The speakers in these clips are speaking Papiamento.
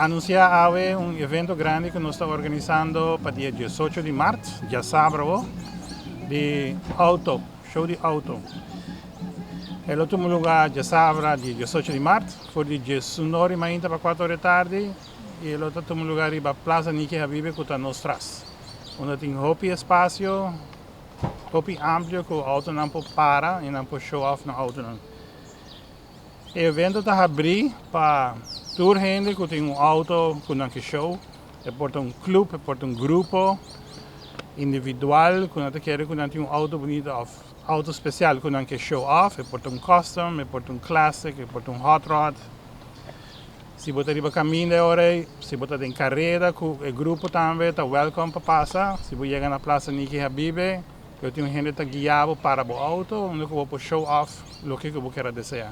Anuncia awe un evento grandi cu nos ta organisando pa dia 18 di maart, diasabra, di auto, show di auto. E lo tuma luga diasabra, dia 18 di maart, for di 19 mainta pa 4 or di atardi, y e lo tuma luga riba Plaza Niki Habibe, cu ta nos tras. Unda tin hopi espacio, hopi amplio cu auto nan por para y nan por show off nan auto nan. E evento ta habri pa tur hende cu tin un auto cu nan kier show. E por ta un club, e por ta un grupo individual cu nan kier cu nan tin un auto bunita of auto special cu nan kier show off. E por ta un custom, e por ta un classic, e por ta un hot rod. Si bo ta riba caminda ora, si bo ta den careda cu e grupo tambe, ta welcome pa pasa. Si bo yega na Plaza Niki Habibe, lo tin hende ta guia bo para bo auto, unda cu bo show off loke cu bo kier desea.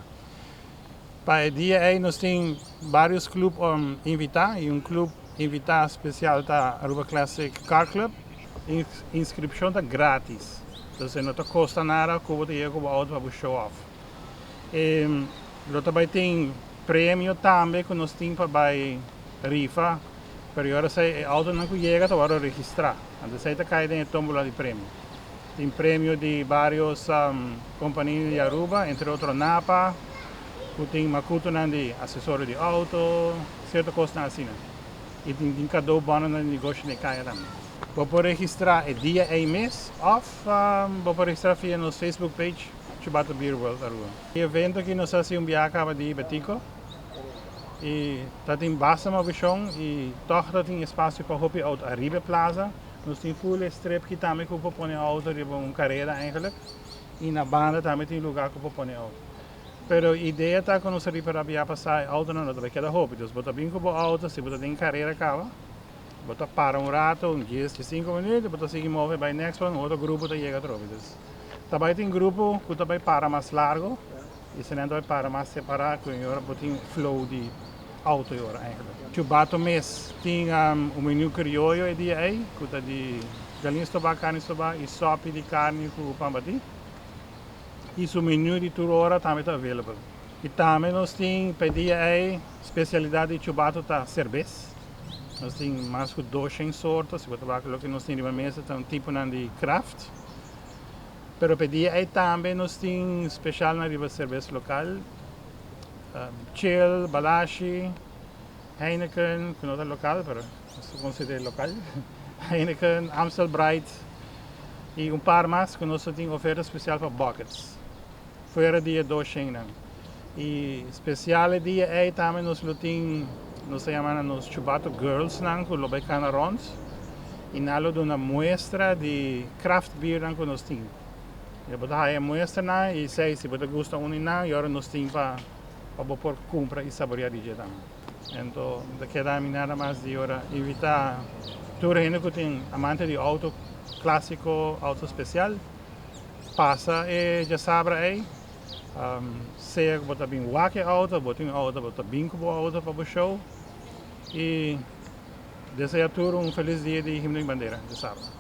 Pa e dia ey nos tin varios club invita y un club invita special ta Aruba Classic Car Club. Inscripcion ta gratis. Anto no ta costa nada cu bo yega cu bo auto pa show off. E, lo tambe tin premio tambe cu nos tin pa bay rifa, pero awor e auto nan yega ta awor registra. Anto esey ta cay den tombola di premio. Tin premio di varios compania di Aruba, entre otro Napa, cu tin macuto nan di accesorio di auto, cierto cos asina. Y tin cadeau bon na negoshi di caya tambe. Bo por registra e dia ey mes, of bo por registra via nos Facebook page, Chubatu Beer World Aruba. E evento aki nos a haci un biaha caba di Betico y ta tin basta movecion y toch ta tin espacio pa hopi auto ariba plaza. Nos tin full strip cu tambe cu por pone auto riba un careda eigenlijk. Y na banda tambe tin luga cu por pone auto. Pero idea ta cu nos riba biaha pasa auto no ta keda hopi. Dus bo ta bin cu bo auto, si bo ta den careda caba, bo ta para un rato, un 10, 5 minuut, bo ta sigui move bay next one, otro grupo ta yega atrobe. Dus tambe tin grupo cu ta bay para mas largo y si no bay para mas separa, cu ora bo tin flow di auto ora eigenlijk. Chubato mes tin un menu crioyo e dia ey, cu ta di galiña stoba, carni stoba y sopi di carni cu pan bati. Y su menu di tur ora tambe ta available. Y tambe nos tin pa e dia ey specialidad di Chubato ta cerbes. Nos tin mas cu 200 sorto, si bo wak loke nos tin riba mesa ta un tipo di craft. Pero pa e dia ey tambe nos tin special na riba cerbes local. Chill, Balashi, Heineken, cu no ta local, pero nos ta considera local. Heineken, Amstel Bright y un par mas cu nos tin oferta special pa buckets. Fuera di e 200 nan. Y special dia ey tambe nos lo tin, nos ta yama nos Chubato Girls nan, cu lo bay cana rond. Y nan lo duna muestra di craft beer nan cu nos tin. Y bo ta haya muestra nan y say si bo ta gusta un nan, y ora nos tin pa bo por cumpra y saborea di dje tambe. Anto, ta keda mi nada mas di ora invita tur hende cu tin amante di auto clasico, auto special, pasa e diasabra ey, sea cu bo ta bin wak e auto, bo tin auto, bo ta bin cu bo auto pa bo show y desea tur un feliz dia di Himno y Bandera, diasabra.